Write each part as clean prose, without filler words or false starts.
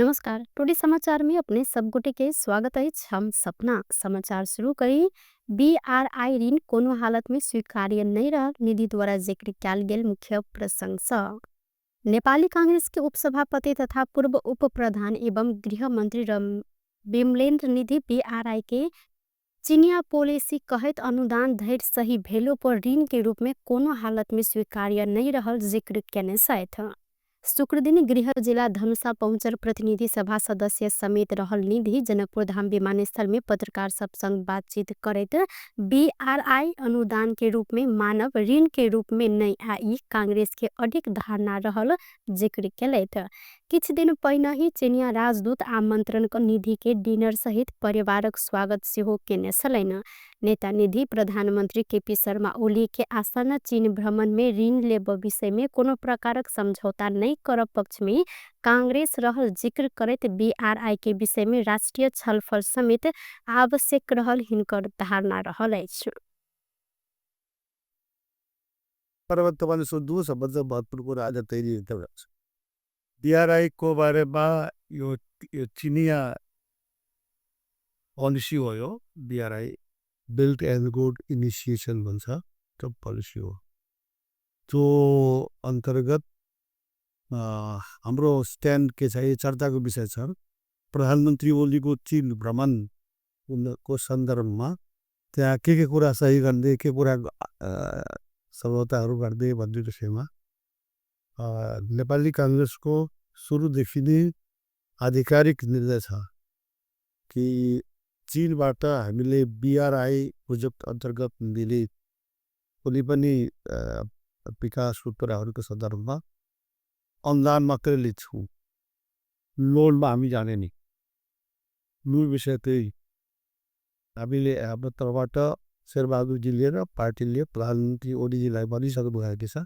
नमस्कार, टुडे समाचार में अपने सब गोटे के स्वागत है। हम सपना समाचार शुरू करी। बीआरआई ऋण कोनो हालत में स्वीकार्य नहीं रहा निधि द्वारा जिक्र कयल गेल मुख्य प्रशंसा। नेपाली कांग्रेस के उपसभापति तथा पूर्व उप प्रधान एवं गृह मंत्री विमलेन्द्र निधि बीआरआई के चिनिया पॉलिसी कहैत अनुदान धैर्य सही भेलो पर ऋण के रूप में कोनो हालत में स्वीकार्य नहीं रहल जिक्र केने छथि। शुक्रदिन गृह जिला धनुषा पहुँचल प्रतिनिधि सभा सदस्य समेत रहल निधि जनकपुर धाम विमानस्थल में पत्रकार सब संग बातचीत करैत बीआरआई अनुदान के रूप में मानव ऋण के रूप में नहीं आई कांग्रेस के अधिक धारणा रहल जिक्र केलथि। किछ दिन पहिने ही चिनिया राजदूत आमंत्रण क निधि के डिनर सहित परिवारक स्वागत सेहो केने छलनि। नेता निधि प्रधानमंत्री केपी शर्मा ओली के आसन्न चीन भ्रमण में ऋण लेब विषय में कोनो प्रकारक समझौता नहीं करब पक्ष में कांग्रेस रहल जिक्र करैत बीआरआई के विषय में राष्ट्रीय छलफल समेत आवश्यक रहल हिनकर धारणा रहल अछि। पर्वतवान सुधु सबसे महत्वपूर्ण कुरा आज तैयारी है। बीआरआई को बारे में यो चीनिया पॉलिसी हो, यो BRI built and good initiation बन सा तो पॉलिसी हो। तो अंतर्गत हमरो स्टैंड के चाहिए चर्चा को विषय सर प्रधानमंत्री ओली को चीन भ्रमण को संदर्भ में त्या के कुरा सही करदे के कुरा समझौताहरू गर्दे भन्ने विषयमा नेपाली कांग्रेस को सुरुदेखि नै आधिकारिक निर्णय छ कि चीनबाट हामीले बीआरआई प्रोजेक्ट अन्तर्गत मिले कुनै पनि विकासको कुराहरूको सन्दर्भमा अनुदान मात्रै लिन्छौँ, लोनमा हामी जाने नि। मूल विषय त्यही हामीले हाम्रो तर्फबाट शेरबहादुरजीले र पार्टीले प्रधानमन्त्री ओलीजीलाई भनिसक्नु भएको छ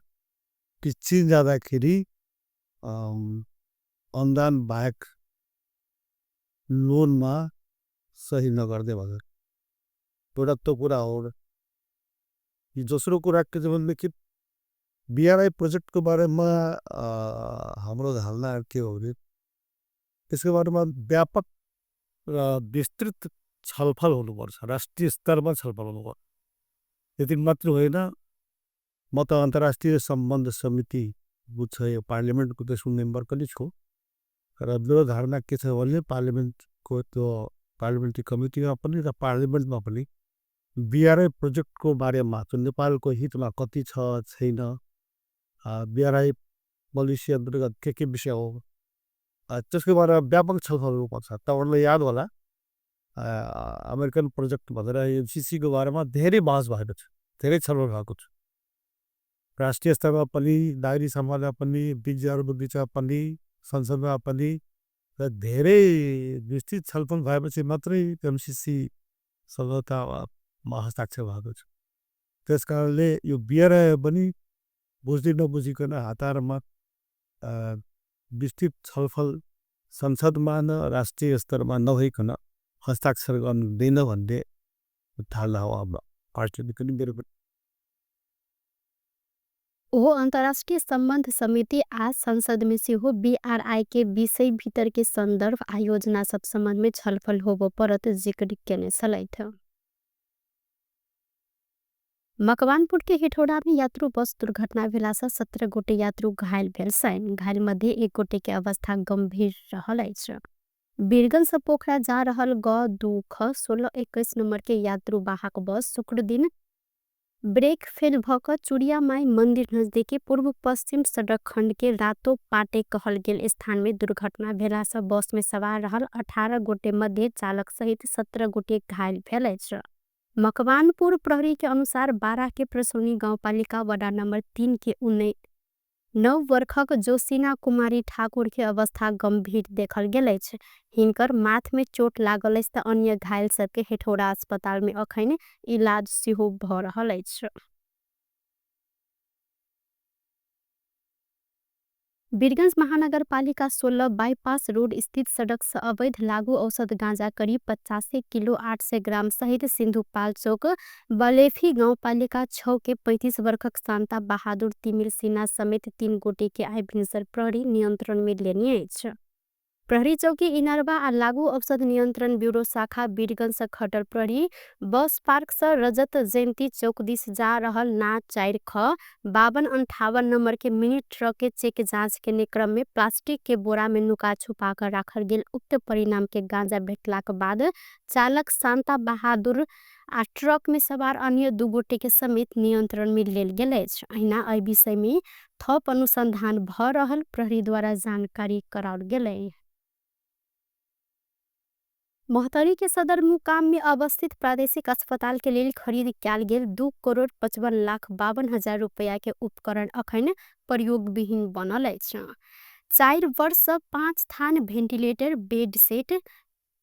कि चीन जाँदाखेरि अनुदान बाहेक लोनमा सही नगर्दै भनेर एउटा त्यो कुरा हो। दोस्रो कुरा के छ भनेदेखि बीआरआई प्रोजेक्टको बारेमा हाम्रो धारणा के हो भने त्यसको बारेमा व्यापक र विस्तृत छलफल हुनुपर्छ, राष्ट्रिय स्तरमा छलफल हुनुपर्छ। त्यति मात्र होइन, म त अन्तर्राष्ट्रिय सम्बन्ध समिति छ यो पार्लियामेन्टको त्यसको मेम्बर पनि छु र मेरो धारणा के छ भने पार्लियामेन्टको त्यो पार्लियामेन्ट्री कमिटीमा पनि र पार्लियामेन्टमा पनि बीआरआई प्रोजेक्टको बारेमा जुन नेपालको हितमा कति छ छैन, बीआरआई पोलिसी अन्तर्गत के विषय हो त्यसको बारेमा व्यापक छलफल हुनुपर्छ। तपाईँहरूलाई याद होला अमेरिकन प्रोजेक्ट भनेर एमसिसीको बारेमा धेरै बहस भएको छ, धेरै छलफल भएको छ। राष्ट्रिय स्तरमा पनि, नागरिक समाजमा पनि, विज्ञहरूको बिचमा पनि, संसदमा पनि र धेरै विस्तृत छलफल भएपछि मात्रै एमसिसी सम्झौतामा हस्ताक्षर भएको छ। त्यस कारणले यो बीआरआई पनि बुझ्दै नबुझिकन हातारमा विस्तृत छलफल संसदमा न राष्ट्रिय स्तरमा नभइकन हस्ताक्षर गर्नु हुँदैन भन्ने धारणा हो हाम्रो पार्टीले पनि, मेरो पनि। ओहो अंतर्राष्ट्रीय सम्बन्ध समिति आज संसद में सेहो बीआरआई के विषय भीतर के संदर्भ आयोजना सब संबंध में छलफल होबो परत जिक्र केने छलथि। मकवानपुर के हेटौडा में यात्रु बस दुर्घटना भेला से 17 गोटे यात्रु घायल भेल छनि। घायल मध्ये 1 गोटे के अवस्था गंभीर रहल अछि। बीरगंज से पोखरा जा रहल ग 2 ख 1621 नंबर के यात्रु वाहक बस शुक्रदिन ब्रेक फेल भ क चुड़िया माई मंदिर नजदीकी पूर्व पश्चिम सड़क खंड के रातो पाटे कहल गेल स्थान में दुर्घटना भेला से बस में सवार रहल 18 गोटे मध्ये चालक सहित 17 गोटे घायल भेल अछि। मकवानपुर प्रहरी के अनुसार 12 के प्रसौनी गाउँपालिका वडा नंबर 3 के 9 वर्षक जोसिना कुमारी ठाकुर के अवस्था गंभीर देखल गेल अछि। हिनकर माथ में चोट लागल अछि त अन्य घायल सबके हेटौडा अस्पताल में अखन इलाज सेहो भ रहल अछि। बीरगंज महानगरपालिका 16 बाईपास रोड स्थित सड़क से अवैध लागू औषध गांजा करीब 85 किलो 800 ग्राम सहित सिंधुपाल चौक बलेफी गाउँपालिका 6 के 35 वर्षक शान्ता बहादुर तिमिल सिन्हा समेत 3 गोटे के आइ भिनसर प्रहरी नियंत्रण में लेने अछि। प्रहरी चौकी इनरबा आ लागू औषध नियन्त्रण ब्युरो शाखा वीरगञ्ज से खटल प्रहरी बस पार्क से रजत जयन्ती चौक दिस जा रहल ना 4 ख 5258 नंबर के मिनी ट्रक के चेक जांच के क्रम में प्लास्टिक के बोरा में नुका छुपा कर राखल गेल उक्त परिणाम के गांजा भेटलाक बाद चालक शान्ता बहादुर आ ट्रक में सवार अन्य 2 गोटे के समेत नियंत्रण में लेल गेल अछि। अहिना एहि विषय में थप अनुसंधान भ रहल प्रहरी द्वारा जानकारी कराओल गेलै। महोत्तरी के सदरमुकाम में अवस्थित प्रादेशिक अस्पताल के लेल खरीद कयल गेल 2,55,52,000 रुपया के उपकरण अखन प्रयोगविहीन बनल अछि। 4 वर्ष 5 थान ventilator, bed set,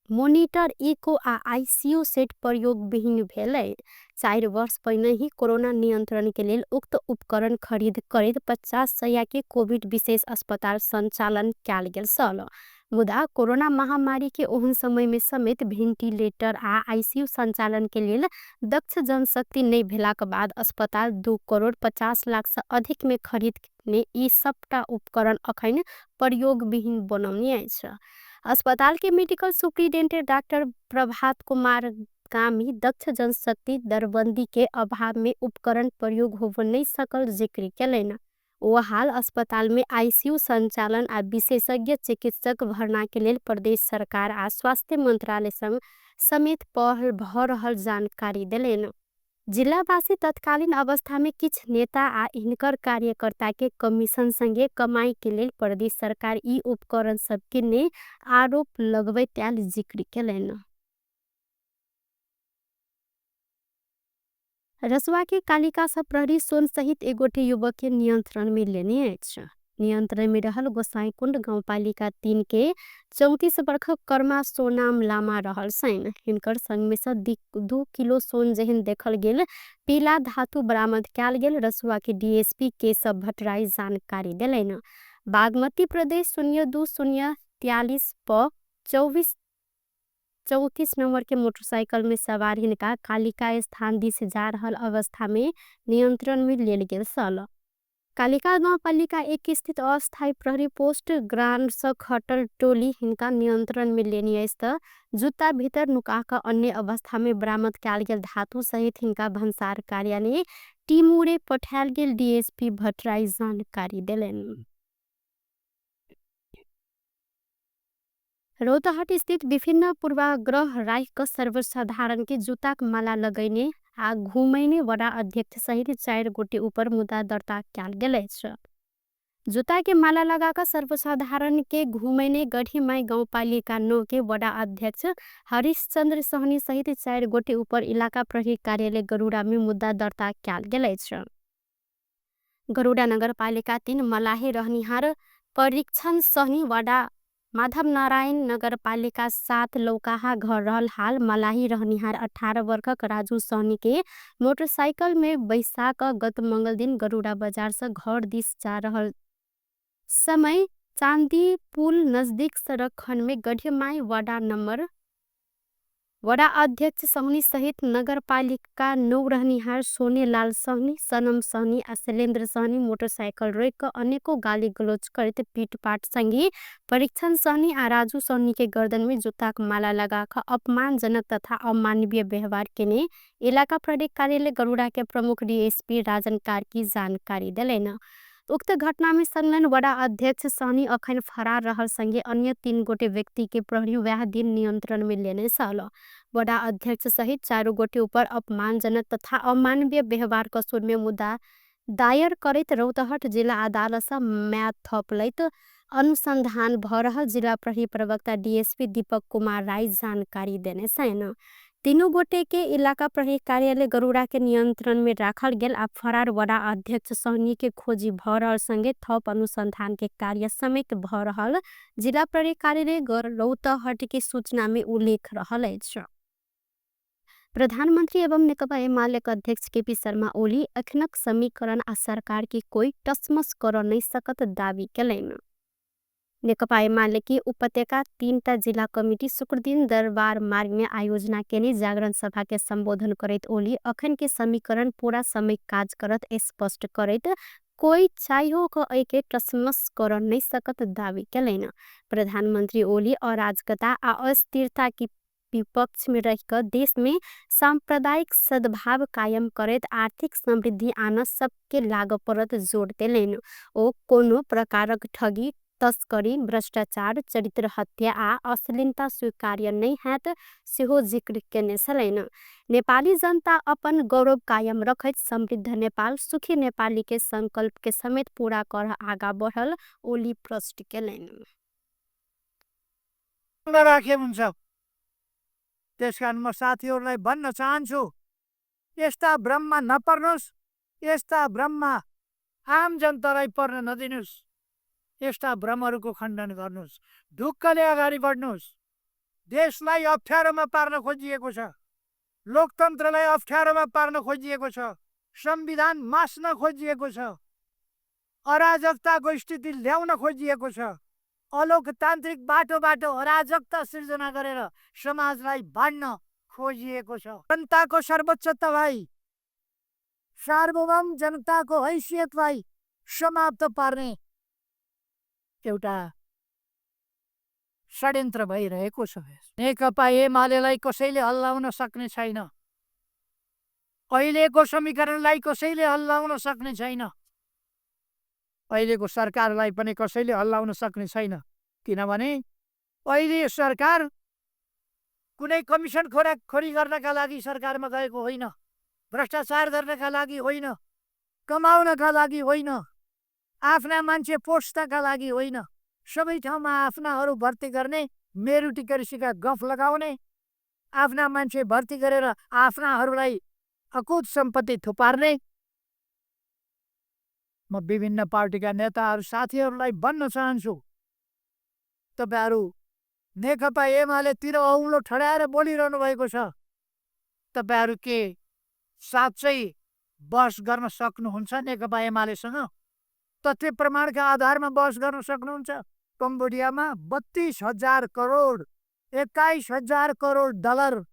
monitor, echo आ आईसीयू सेट प्रयोगविहीन भेलै। 4 वर्ष पहिने ही कोरोना नियंत्रण के लेल उक्त उपकरण खरीद करैत 50 सय के कोविड विशेष अस्पताल संचालन कयल गेल छल। मुदा कोरोना महामारी के ओहन समय में समेत भेंटिलेटर आ आईसीयू संचालन के लेल दक्ष जनशक्ति नहीं भेलाक बाद अस्पताल 2,50,00,000 से अधिक में खरीद ने ई सबटा उपकरण अखन प्रयोगविहीन बनौने अछि। अस्पताल के medical superintendent doctor Prabhat Kumar Kami दक्ष जनशक्ति दरबंदी के अभाव में उपकरण प्रयोग होब नहीं सकल जिक्र केलनि। ओ हाल अस्पताल में आईसीयू संचालन आ विशेषज्ञ चिकित्सक भर्ना के लेल प्रदेश सरकार आ स्वास्थ्य मंत्रालय संग समेत पहल भ रहल जानकारी देलनि। जिलावासी तत्कालीन अवस्था में किछ नेता आ इनकर कार्यकर्ता के कमीशन संगे कमाई के लेल प्रदेश सरकार ई उपकरण सबके ने आरोप लगबैत आयल जिक्र केलनि। रसुआ के कालिका से प्रहरी सोन सहित एगोटे युवक के नियंत्रण में लेने अछि। नियंत्रण में रहल गोसाईकुंड गाउँपालिका 3 के 34 वर्षक कर्मा सोनाम लामा रहल छनि। हिनकर संग में से 2 किलो सोन जेहन देखल गेल पीला धातु बरामद कयल गेल रसुआ के डीएसपी केशव भट्टराई जानकारी देलनि। बागमती प्रदेश 02 0 43 प 24 34 नंबर के मोटरसाइकिल में सवार हिनका कालिका स्थान दिस जा रहल अवस्था में नियंत्रण में लेल गेल छल। कालिका गाउँपालिका 1 स्थित अस्थायी प्रहरी पोस्ट ग्रांड से खटल टोली हिनका नियंत्रण में लेनी अछि त जूता भीतर नुका क अन्य अवस्था में बरामद कयल गेल धातु सहित हिनका भन्सार कार्यालय टिमुरे पठायल गेल डीएसपी भट्टराई जानकारी देलनि। रौतहट स्थित विभिन्न पूर्वाग्रह राख क सर्वसाधारण के जूताक माला लगैने आ घुमैने वडा अध्यक्ष सहित 4 गोटे ऊपर मुद्दा दर्ता कयल गेल अछि। जूता के माला लगा क सर्वसाधारण के घुमैने गढ़ीमाई गाउँपालिका 9 के वडा अध्यक्ष हरिश्चंद्र सहनी सहित 4 गोटे ऊपर इलाका प्रहरी कार्यालय गरुड़ा में मुद्दा दर्ता कयल गेल अछि। गरुड़ा नगरपालिका 3 मलाहे रहनिहार परीक्षण सहनी वडा माधव नारायण नगरपालिका 7 लौकाहा घर रहल हाल मलाही रहनिहार 18 वर्षक राजू सहनी के मोटरसाइकिल में बैसा क गत मंगल दिन गरुड़ा बाजार से घर दिस जा रहल समय चांदी पुल नजदीक सड़क खंड में गढ़ीमाई वडा नंबर वडा अध्यक्ष सहनी सहित नगरपालिका 9 रहनिहार सोनेलाल सहनी, सनम सहनी आ शैलेन्द्र सहनी मोटरसाइकिल रोक क अनेको गाली गलौज करैत पीटपाट संगे परीक्षण सहनी आ राजू सहनी के गर्दन में जूताक माला लगा क अपमानजनक तथा अमानवीय व्यवहार केने इलाका प्रहरी कार्यालय गरुड़ा के प्रमुख डीएसपी राजन कार्की जानकारी देलनि। उक्त घटना में संलग्न वडा अध्यक्ष सहनी अखन फरार रहल संगे अन्य 3 गोटे व्यक्ति के प्रहरी वह दिन नियंत्रण में लेने छल। वडा अध्यक्ष सहित 4 गोटे ऊपर अपमानजनक तथा अमानवीय व्यवहार कसूर में मुद्दा दायर करैत रौतहट जिला अदालत से म्याद थपलैत अनुसंधान भ रहल जिला प्रहरी प्रवक्ता डीएसपी दीपक कुमार राय जानकारी देने छनि। 3 गोटे के इलाका प्रहरी कार्यालय गरुड़ा के नियंत्रण में राखल गेल आ फरार वडा अध्यक्ष सहनी के खोजी भ रहल संगे थप अनुसंधान के कार्य समेत भ रहल जिला प्रहरी कार्यालय रौतहट के सूचना में उल्लेख रहल अछि। प्रधानमंत्री एवं नेकपा एमाले के अध्यक्ष केपी शर्मा ओली अखनक समीकरण आ सरकार के कोई टसमस कर नहीं सकत दावी केलनि। नेकपा एमाले के उपत्यका 3टा जिला कमिटी शुक्रदिन दरबार मार्ग में आयोजना केने जागरण सभा के संबोधन करैत ओली अखन के समीकरण पूरा समय काज करत स्पष्ट करैत कोई चाहियो क एके टसमस कर नै सकत दावी केलैन। प्रधानमन्त्री ओली अराजकता आ अस्थिरता की विपक्ष में रहिक देश में सांप्रदायिक सद्भाव कायम करैत आर्थिक समृद्धि आन सबके लाग परत जोड़ देलैन। ओ कोनो प्रकारक ठगी, तस्करी, भ्रष्टाचार, चरित्र हत्या आ अश्लीलता स्वीकार्य नै हैत सेहो जिक्र केने छलैन। नेपाली जनता अपन गौरव कायम रखैत समृद्ध नेपाल सुखी नेपाली के संकल्प के समेत पूरा कर आगा बढ़ल ओली प्रश्न केलैन। राखे हुन्छ। त्यसकारण म साथीहरूलाई भन्न चाहन्छु, यस्ता भ्रममा नपर्नुहोस्, यस्ता भ्रममा आम जनतालाई पर्न नदिनुहोस्, यस्ता भ्रमहरूको खण्डन गर्नुहोस्, ढुक्कले अगाडि बढ्नुहोस्। देशलाई अप्ठ्यारोमा पार्न खोजिएको छ, लोकतन्त्रलाई अप्ठ्यारोमा पार्न खोजिएको छ, संविधान मास्न खोजिएको छ, अराजकताको स्थिति ल्याउन खोजिएको छ, अलोकतान्त्रिक बाटोबाट अराजकता सिर्जना गरेर समाजलाई बाँड्न खोजिएको छ। जनताको सर्वोच्चतालाई, सार्वभौम जनताको हैसियतलाई समाप्त पार्ने एउटा षड्यन्त्र भइरहेको छ। नेकपा एमालेलाई कसैले हल्लाउन सक्ने छैन, अहिलेको समीकरणलाई कसैले हल्लाउन सक्ने छैन, अहिलेको सरकारलाई पनि कसैले हल्लाउन सक्ने छैन। किनभने अहिले सरकार कुनै कमिसन खोरी गर्नका लागि सरकारमा गएको होइन, भ्रष्टाचार गर्नका लागि होइन, कमाउनका लागि होइन, आफ्ना मान्छे पोस्नका लागि होइन। सबै ठाउँमा आफ्नाहरू भर्ती गर्ने, मेरु टिकरिसीका गफ लगाउने, आफ्ना मान्छे भर्ती गरेर आफ्नाहरूलाई अकुत सम्पत्ति थुपार्ने। म विभिन्न पार्टीका नेताहरू साथीहरूलाई भन्न चाहन्छु, तपाईँहरू नेकपा एमालेतिर औँलो ठडाएर बोलिरहनु भएको छ, तपाईँहरू के साँच्चै बहस गर्न सक्नुहुन्छ नेकपा एमालेसँग? तथ्य प्रमाणका आधारमा बहस गर्न सक्नुहुन्छ? कम्बोडियामा 32,000 करोड, 21,000 करोड डलर,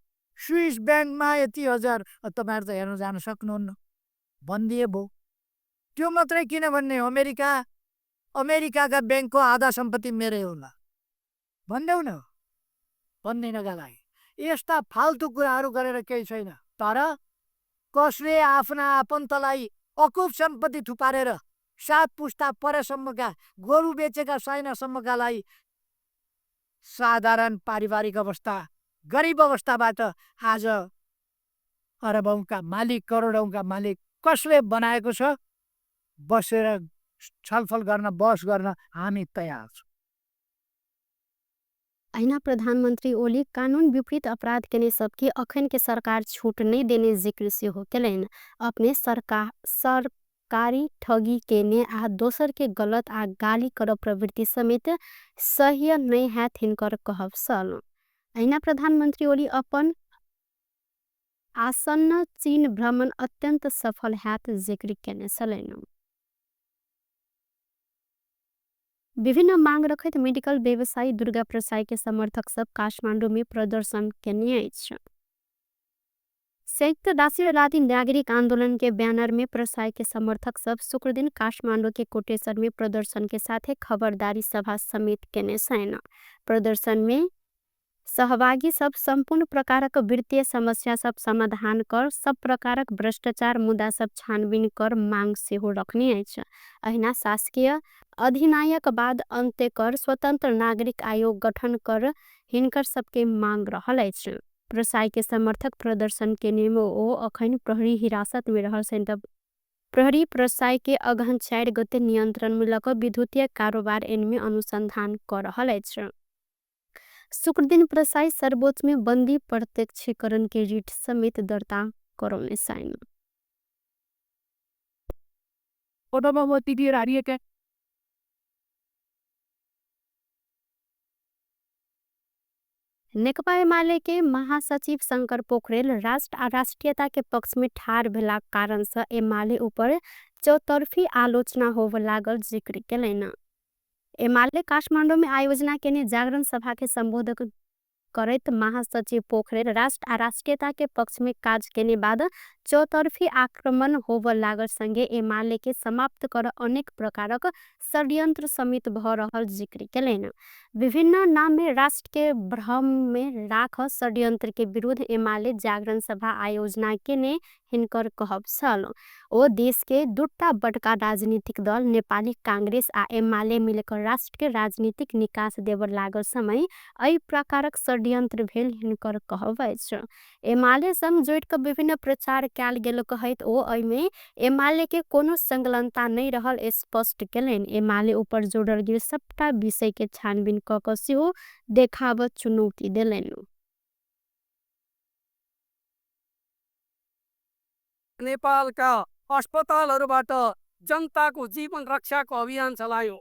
स्विस ब्याङ्कमा यति हजार, तपाईँहरू त हेर्न जान सक्नुहुन्न, भनिदिए भो। त्यो मात्रै किन भन्ने, अमेरिकाका ब्याङ्कको आधा सम्पत्ति मेरै होला भन्दैौ न, भन्दिनका लागि यस्ता फाल्तु कुराहरू गरेर केही छैन। तर कसले आफ्ना आफन्तलाई अकुप सम्पत्ति थुपारेर 7 पुस्ता परसम्मका गोरु बेचेका साइनासम्मकालाई साधारण पारिवारिक अवस्था, गरिब अवस्थाबाट आज अरबौंका मालिक, करोडौंका मालिक कसले बनाएको छ? बसेर छलफल गर्न, बहस गर्न हामी तयार छौँ। अहिना प्रधानमन्त्री ओली कानून विपरीत अपराध केने सबके अखन के सरकार छूट नहीं देने जिक्र सेहो केलैन। अपने सरकारी ठगी केने आ दोसर के गलत आ गाली कर प्रवृत्ति समेत सह्य नहीं हैत हिनकर कहब सल। अहिना प्रधानमन्त्री ओली अपन आसन्न चीन भ्रमण अत्यंत सफल हैत जिक्र केने छलैन। विभिन्न मांग रखैत मेडिकल व्यवसायी दुर्गा प्रसाई के समर्थक सब काठमाडौँ में प्रदर्शन केने अछि। संयुक्त राष्ट्रवादी नागरिक आंदोलन के बैनर में प्रसाई के समर्थक सब शुक्रदिन काठमाडौँ के कोटेश्वर में प्रदर्शन के साथ खबरदारी सभा समेत केने छलैन। प्रदर्शन में सहभागी सब संपूर्ण प्रकारक वित्तीय समस्या सब समाधान कर, सब प्रकारक भ्रष्टाचार मुद्दा सब छानबीन कर मांग सेहो रखने अछि। अहिना शासकीय अधिनायक बाद अंत्य कर स्वतंत्र नागरिक आयोग गठन कर हिनकर सबके मांग रहल अछि। प्रसाई के समर्थक प्रदर्शन के नियम ओ अखन प्रहरी हिरासत में रहल छनि। तब प्रहरी प्रसाई के अगहन 4 गते नियंत्रण में लक विद्युतीय कारोबार एनमे अनुसंधान कर रहल अछि। शुक्रदिन प्रसाई सर्वोच्च में बंदी प्रत्यक्षीकरण के रिट समेत दर्ता करौने छनि। नेकपा एमाले के महासचिव शंकर पोखरेल राष्ट्र आ राष्ट्रीयता के पक्ष में ठार भेला कारण से एमाले ऊपर चौतर्फी आलोचना होव लागल जिक्र केलैन। एमाले काठमाडौँ में आयोजना केने जागरण सभा के संबोधन करैत महासचिव पोखरेल राष्ट्र आ राष्ट्रियता के पक्ष में काज केने बाद चौतर्फी आक्रमण होब लागल संगे एमाले के समाप्त कर अनेक प्रकारक षड्यन्त्र समेत भ रहल जिक्र केलनि। विभिन्न नाम में राष्ट्र के भ्रम में राख षड्यन्त्र के विरुद्ध एमाले जागरण सभा आयोजना केने हिनकर कहब छल। ओ देश के दुटा बड़का राजनीतिक दल नेपाली कांग्रेस आ एमाले मिलकर राष्ट्र के राजनीतिक निकास देब लागल समय एहि प्रकारक षड्यन्त्र भेल हिनकर कहब अछि। एमाले संग जोड़ि क विभिन्न प्रचार कयल गेल कहैत ओ एहिमे एमाले के कोनो संलग्नता नहि रहल स्पष्ट केलनि। एमाले ऊपर जोड़ल गेल सबटा विषय के छानबीन क क सेहो देखाब चुनौती देलनि। नेपालका अस्पतालहरूबाट जनताको जीवन रक्षाको अभियान चलायौँ,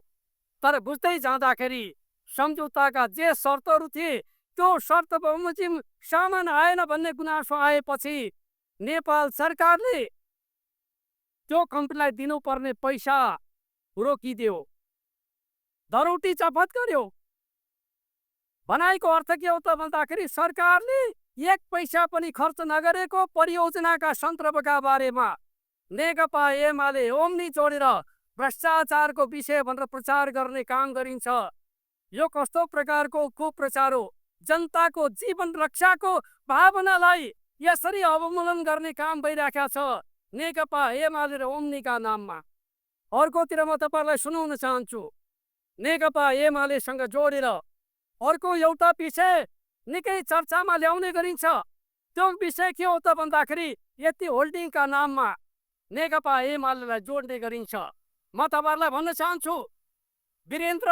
तर बुझ्दै जाँदाखेरि सम्झौताका जे शर्तहरू थिए त्यो शर्त बमोजिम सामान आएन भन्ने गुनासो आएपछि नेपाल सरकारले त्यो कम्पनीलाई दिनुपर्ने पैसा रोकिदियो, धरौटी चफत गर्यो। भनाइको अर्थ के हो त भन्दाखेरि सरकारले एक पैसा पनि खर्च नगरेको परियोजनाका सन्दर्भका बारेमा नेकपा एमाले ओम्नी जोडेर भ्रष्टाचारको विषय भनेर प्रचार गर्ने काम गरिन्छ। यो कस्तो प्रकारको कुप्रचार हो? जनताको जीवन रक्षाको भावनालाई यसरी अवमूल्यन गर्ने काम भइराखेको छ नेकपा एमाले र ओम्नीका नाममा। अर्कोतिर म तपाईँलाई सुनाउन चाहन्छु, नेकपा एमालेसँग जोडेर अर्को एउटा विषय निकै चर्चामा ल्याउने गरिन्छ। त्यो विषय के हो त भन्दाखेरि यति होल्डिङका नाममा नेकपा एमालेलाई जोड्ने गरिन्छ। म तपाईँहरूलाई भन्न चाहन्छु, वीरेन्द्र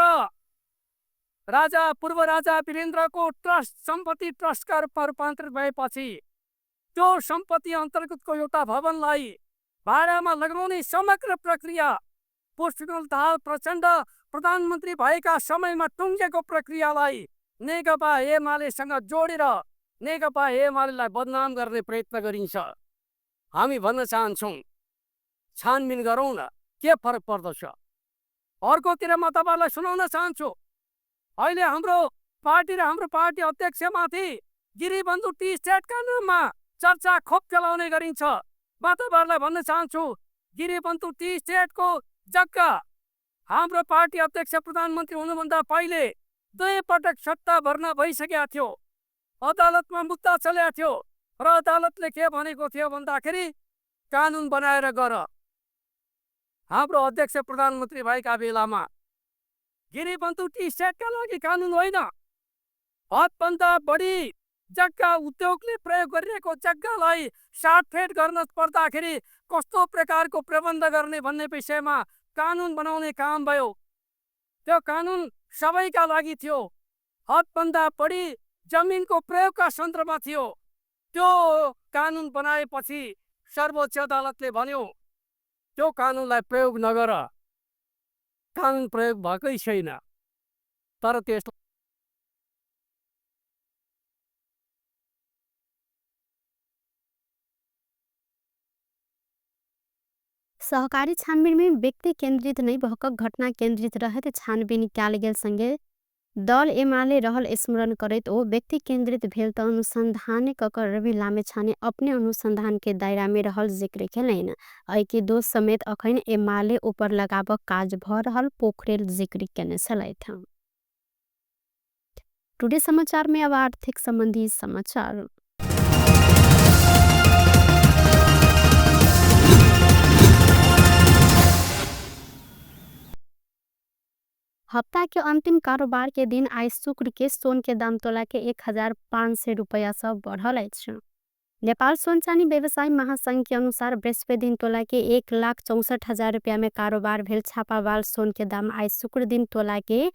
राजा, पूर्व राजा वीरेन्द्रको ट्रस्ट सम्पत्ति ट्रस्टका रूपमा रूपान्तरित भएपछि त्यो सम्पत्ति अन्तर्गतको एउटा भवनलाई भाडामा लगाउने समग्र प्रक्रिया पुष्पकमल दाहाल प्रचण्ड प्रधानमन्त्री भएका समयमा टुङ्गेको प्रक्रियालाई नेकपा एमालेसँग जोडेर नेकपा एमालेलाई बदनाम गर्ने प्रयत्न गरिन्छ। हामी भन्न चाहन्छौँ, छानबिन गरौँ न, के फरक पर्दछ। अर्कोतिर म तपाईँलाई सुनाउन चाहन्छु, अहिले हाम्रो पार्टी र हाम्रो पार्टी अध्यक्षमाथि गिरिबन्धु टी स्टेटका नाममा चर्चा खोप चलाउने गरिन्छ। म तपाईँहरूलाई भन्न चाहन्छु, गिरिबन्धु टी स्टेटको जग्गा हाम्रो पार्टी अध्यक्ष प्रधानमन्त्री हुनुभन्दा पहिले 2 पटक सट्टा भर्ना भइसकेको थियो, अदालतमा मुद्दा चलेको थियो र अदालतले के भनेको थियो भन्दाखेरि कानुन बनाएर गर। हाम्रो अध्यक्ष प्रधानमन्त्री भएका बेलामा गिरिबन्धु टी स्टेटका लागि कानुन होइन, हदभन्दा बढी जग्गा उद्योगले प्रयोग गरिरहेको जग्गालाई साटफेट गर्न पर्दाखेरि कस्तो प्रकारको प्रबन्ध गर्ने भन्ने विषयमा कानुन बनाउने काम भयो। त्यो कानुन सबैका लागि थियो, हदभन्दा बढी जमिनको प्रयोगका सन्दर्भमा थियो। त्यो कानुन बनाएपछि सर्वोच्च अदालतले भन्यो त्यो कानुनलाई प्रयोग नगर। कानुन प्रयोग भएकै छैन, तर त्यस सहकारी छानबिन में व्यक्ति केन्द्रित नहीं भक घटना केन्द्रित रहत छानबिन कयल गेल संगे दल एमाले रहल स्मरण करैत ओ व्यक्ति केन्द्रित भेल त अनुसंधान क रवि लामिछाने अपने अनुसंधान के दायरा में रहल जिक्र केलनि। एहि दोष समेत अखन एमाले ऊपर लगाबक काज भ रहल पोखरेल जिक्र केने छलथि। टुडे समाचार में अब आर्थिक संबंधी समाचार। हप्ता के अंतिम कारोबार के दिन आइ शुक्र के सोन के दाम तोला के 1500 रुपया से बढ़ल अछि। नेपाल सोन चानी व्यवसाय महासंघ के अनुसार बृहस्पति दिन तोला के 1,64,000 रुपया में कारोबार भेल छापावाल सोन के दाम आइ शुक्र दिन तोला के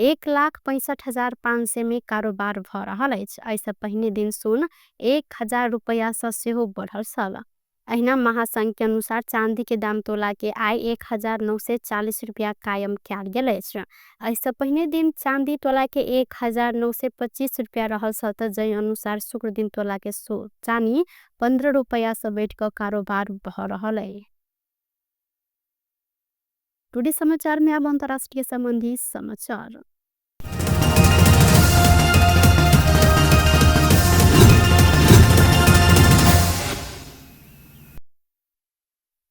1,65,500 में कारोबार भ रहल अछि। एहिसँ पहिने दिन सोन 1000 रुपया से सेहो बढ़ल छल। अहिना महासंघ के अनुसार चांदी के दाम तोला के आइ 1940 रुपया कायम कयल गेल अछि। एहिसँ पहिने दिन चांदी तोला के 1925 रुपया रहल छल त जै अनुसार शुक्र दिन तोला के चांदी 15 रुपया से बढ़ि क कारोबार भ रहल अछि। टुडे समाचार में अब अंतर्राष्ट्रीय संबंधी समाचार।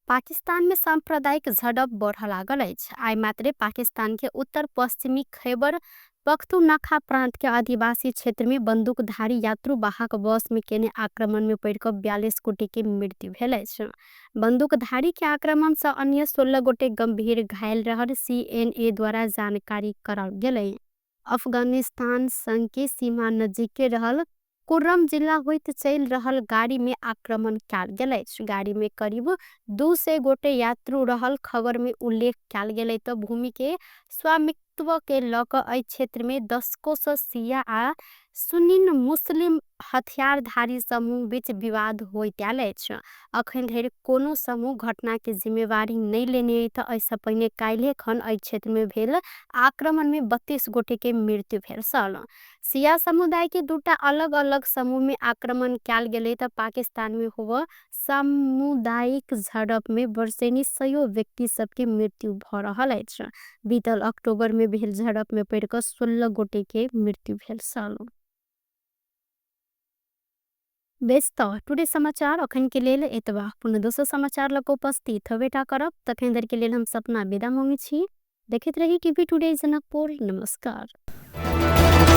पाकिस्तान में सांप्रदायिक झडप बढ़ लागल अछि। आइ मात्रे पाकिस्तान के उत्तर पश्चिमी खैबर पख्तूनख्वा प्रांत के आदिवासी क्षेत्र में बंदूकधारी यात्रु वाहक बस में केने आक्रमण में पड़ के 42 गोटे के मृत्यु भेल अछि। बंदूकधारी के आक्रमण से अन्य 16 गोटे गंभीर घायल रहल सीएनए द्वारा जानकारी कराओल गेलै। अफगानिस्तान संग के सीमा नजीक के रहल कुर्रम जिला होइत चलि रहल गाड़ी में आक्रमण कयल गेल अछि। गाड़ी में करीब 200 गोटे यात्रु रहल खबर में उल्लेख कयल गेलै। तऽ भूमि के स्वामित्व के लऽ कऽ एहि क्षेत्र में दशकों से शिया आ सुन्नी मुस्लिम हथियारधारी समूह बीच विवाद होइत आयल अछि। अखन धरि कोनो समूह घटना के जिम्मेवारी नहि लेने अछि। तऽ एहिसँ पहिने काल्हि खन एहि क्षेत्र में भेल आक्रमण में 32 गोटे के मृत्यु भेल छल। शिया समुदाय के दूटा अलग अलग समूह में आक्रमण कयल गेलै। तऽ पाकिस्तान में होव सामुदायिक झड़प में वर्षेनी सयो व्यक्ति सबके मृत्यु भऽ रहल अछि। बीतल अक्टूबर में भेल झड़प में पड़ कऽ 16 गोटे के मृत्यु भेल छल। बेस तऽ टुडे समाचार अखन के लेल एतबा। पुनः दोसर समाचार लऽ कऽ उपस्थित होबेटा करब, तखन धरि के लेल हम सपना विदा मांगै छी। देखैत रही टीवी टुडे जनकपुर। नमस्कार।